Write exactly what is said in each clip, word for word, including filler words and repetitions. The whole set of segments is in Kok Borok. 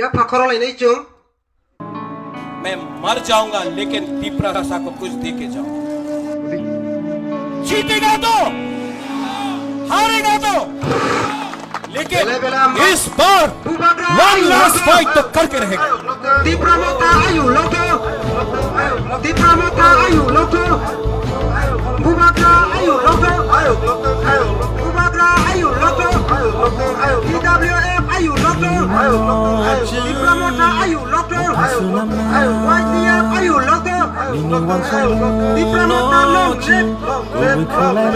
Yapha khorolainai chwng. मैं मर जाऊंगा, लेकिन तिप्रा भाषा को कुछ दे के जाऊंगा। जीतेगा तो, हारेगा तो, लेकिन इस बार one last fight तो करके रहेगा। Tipra Motha ayu loto. Tipra Motha ayu loto. Bubagra ayu loto. Bubagra ayu loto. T W F ayu loto. Tipra Motha ayu loto. Y T F ayu loto. Tipra Motha long live.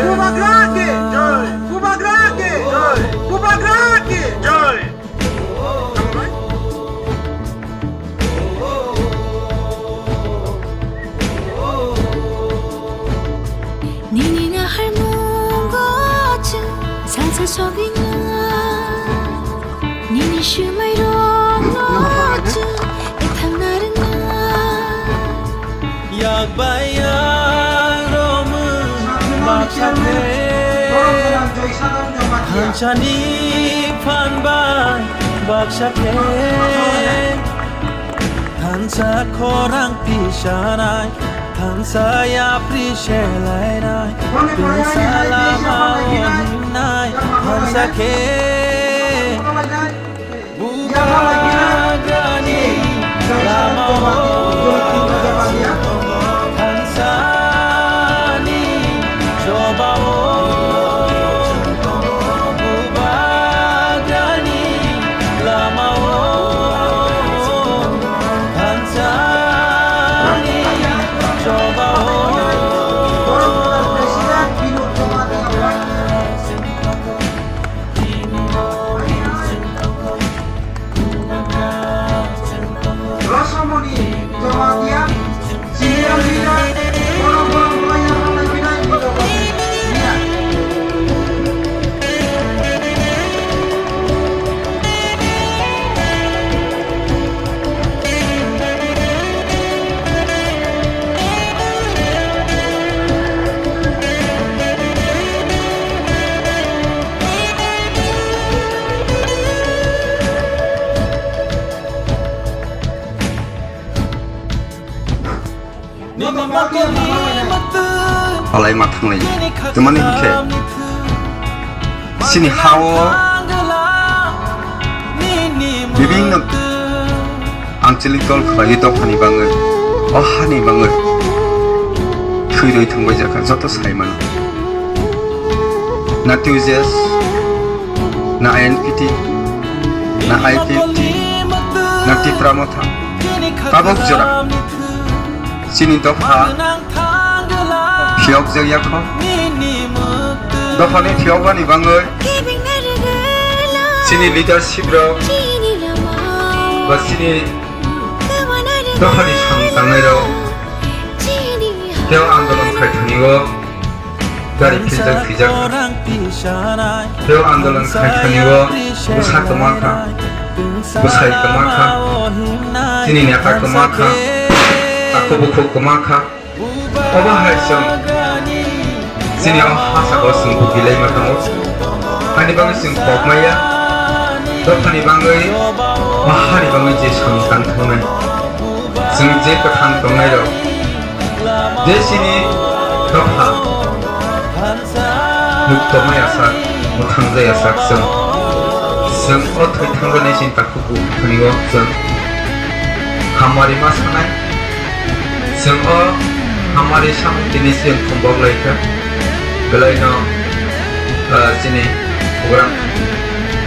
Bubagra ke jai. Bubagra ke jai. Bubagra ke jai. Nini naharmungo chwng salsa sogwinai. Nini swmairokno chwng ethangna rwngnai. Yak bai yak romwi baksa khe, thansani phan bai baksa khe, thansa khorang tisanai, thansa yapri selainai, thansa lama o himnai, thansa khe. Bubagrani lamao thansani chobao. Bubagrani lamao thansani chobao. Rosomoni Jamatia, senior leader, borok borok belai yaphang lai phinai. Palai ma thanglai. Tamani hinkhe chini hao bibinno Anchalik dol khlaiwi dophani bangwi, o hani bangwi thwi rwi thangbai jakha joto sai mano. Na T U J S, na I N P T, na I P F T, na Tipra Motha, tabok jora chini dopha phiyokjak yakho. Dophani phiyokbani bangwi chini leadership rok ba chini dophani samung tangnairok tei andolon khai thani o gari philjak thwijak kha. Tei andolon khai thani o bwsa kwma kha, bwsai kwma kha, chini neta kwma kha, takhuk bukhuk kwma kha. Obo hai chwng chini o ha saka o chwng bukilai ma tongo. Hani bagwi chwng kok maya, dophani bagwi o hani bagwi je samung tang thangnai. Chwng je kwthang tongnai rok, je chini dopha mukto maya sak, mwthang jaya sak chwng. Chwng o thwi thangjaknai chini takhuk bukhuk thani o chwng hamari ma sanai. Chwng o hamari samung tini chwng thumbok lai kha. Belai no, ah, chini program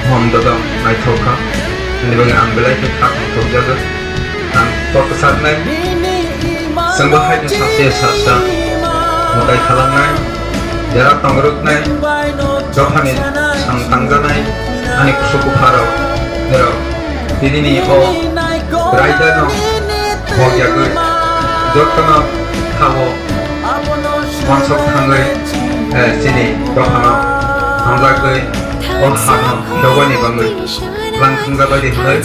hom dodom naithok kha. Ani bagwi ang belai khe kha tongthok jago. Ang kok kwchaknai. Chwngbo haino sachi sasa mwtai khalangnai. Jera tongrwknai. Dophani samung tangjanai. Ani kusu kupharok. Nirok. Tinini o raidano bokyagwi jottono khao wansok thangwi, eh, chini dophano hamjakgwi o hano dogani bangwi lang thangjabai di hwnwi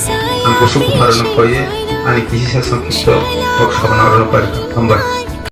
ang kusu kupharno khoiwi ani kisisa songkhipto kok sabana oro pari. Hambai.